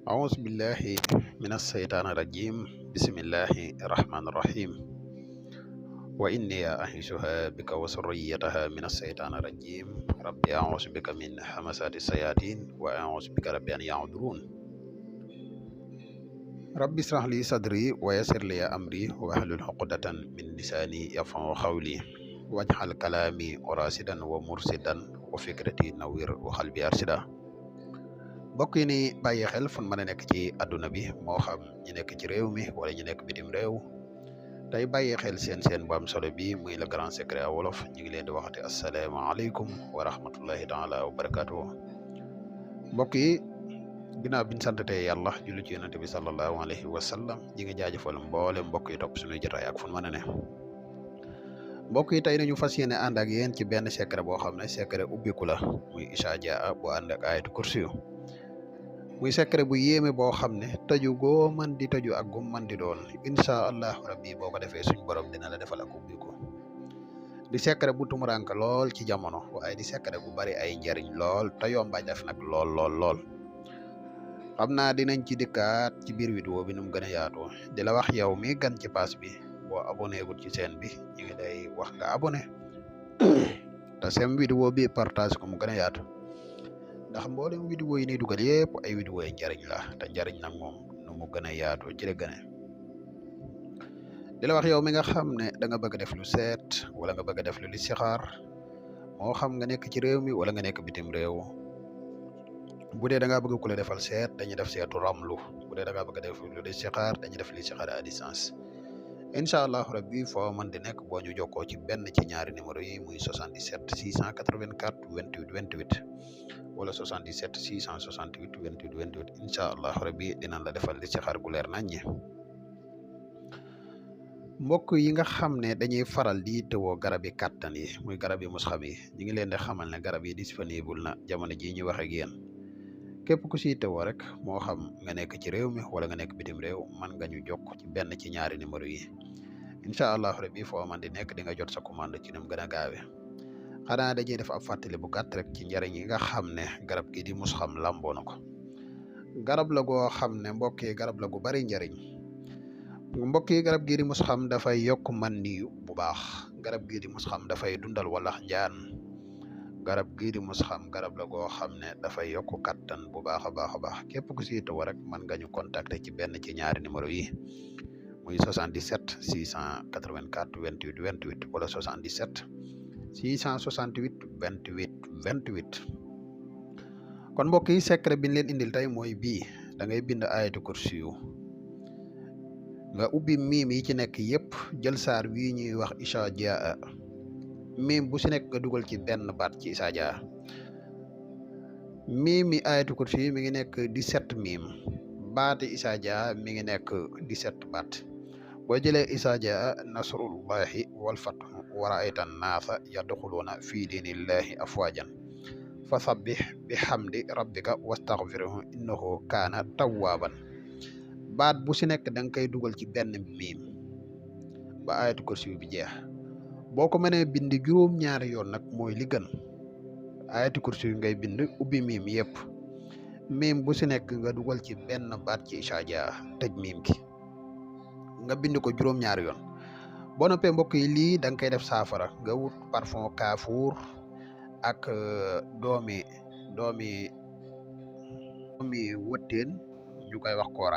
أعوذ بالله من الشيطان الرجيم بسم الله الرحمن الرحيم وإني أعيذها بك وذريتها من الشيطان الرجيم ربي أعوذ بك من همزات الشياطين وأعوذ بك ربي أن يحضرون ربي اشرح لي صدري ويسر لي أمري واحلل عقدة من لساني يفقهوا قولي واجعل كلامي راشدا ومرشدا وفكرتي نوير وقلبي أرشدا mbokk yi ni bàyyi xel fu mën a nekk ci àdduna bi moo xam ñu nekk ci réew mi wala ñu nekk bitim réew tey bàyyi xel seen bu am solo bi muy le grand secret à wolof ñu ngi leen di waxati asalaamaaleykum wa rahmatullahi taala wa barakatuh mbokk yi ginnaaw biñ santatee yàlla julli ci yonante bi sallallahu alayhi wa sallam ñi ngi jaajëfal mboole mbokk yi topp suñuy jotaay ak fu mën a ne mbokk yi tey nañu fas yéene ànd ak yéen ci benn secret boo xam ne secret ubbiku la muy Issa Dia bu ànd ak ayatu kursi muy secret bu yéeme boo xam ne tëju goo man di tëju ak gum man di doon incha allahu rabbi boo ko defee suñ borom dina la defal ak ubbiku di secret bu tumurank lool ci jamono waaye di secret bu bari ay njariñ lool te yomba def nag lool xam naa dinañ ci dikkaat ci biir vidéo bi nu mu gën a yaatoo di la wax yow mi gan ci pass bi boo abonné gul ci chaîne bi ñu ngi lay wax nga abonné te sem vidéo bi partage ko mu gën a yaatu ndax mboolem vidéo yi ni dugal yépp ay vidéo yi njariñ la te njariñ nag moom nu mu gën a yaatoo ci la gën a di la wax yow mi nga xam ne da nga bëgg def lu seet wala nga bëgg def lu listixaar moo xam nga nekk ci réew mi wala nga nekk bitim réew bu dee da ngaa bëgg ku la defal seet dañuy def seetu ramlu bu dee da ngaa bëgg def lu listixaar dañuy def listixaar à distance incha allahu rabbi foo mën di nekk boo ñu jokkoo ci benn ci ñaari numéro yi muy 77 684 28 28 wala 77 668 28 28 incha allahu rabbi dinañ la defal listixaar gu leer naññi mbokk yi nga xam ne dañuy faral di tëwoo garab yi kàttan yi muy garab yi musxab yi ñu ngi leen di xamal ne garab yi disponible na jamono ji ñu wax ak yéen képp ku siy tëwoo rek moo xam nga nekk ci réew mi wala nga nekk bitim réew man nga ñu jokk ci benn ci ñaari numéro yi incha allahu rabbi foo man di nekk di nga jot sa commande ci nu mu gën a gaawe xanaa dañuy def ab fàttali bu gàtt rek ci njariñ yi nga xam ne garab gi di musxam lamboo na ko garab la goo xam ne mbokk yi garab la gu bari njariñ mbokk yi garab gii di musxam dafay yokk man niyu bu baax garab gii di musxam dafay dundal walax njaan garab gii di musxam garab la goo xam ne dafay yokk kattan bu baax a baax képp ku siy taw rek mën nga ñu contacter ci benn ci ñaari numéro yi muy 77 684 28 28 wala 77 668 28 28 kon mbokk yi secret bi ñu leen indil tey mooy bii da ngay bind ayatu kursi yu nga ubbi miim yi ci nekk yépp jël saar wii ñuy wax Issa Dia miim bu si nekk nga dugal ci benn baat ci Issa Dia miim mi ayatu kursi mi ngi nekk 17 miim baati Issa Dia mi ngi nekk 17 baat boo jëlee Issa Dia nasrullahi wal fathu wa ra'ayta an-naasa yadxuluuna fi diinillahi afwaajan fasabbih bihamdi rabbika wastaghfirhu innahu kaana tawwaaban baat bu si nekk da nga koy dugal ci benn miim ba ayatu kursi bi jeex boo ko mënee bind juróom-ñaari yoon nag mooy li gën ayatu kursi ngay bind ubbi miim yëpp miim bu si nekk nga dugal ci benn baat ci Issa Dia tëj miim gi nga bind ko juróom-ñaari yoon boo noppee mbokk yi lii da nga koy def saafara nga wut parfum kaafuur ak doomi wëtteen ñu koy wax koora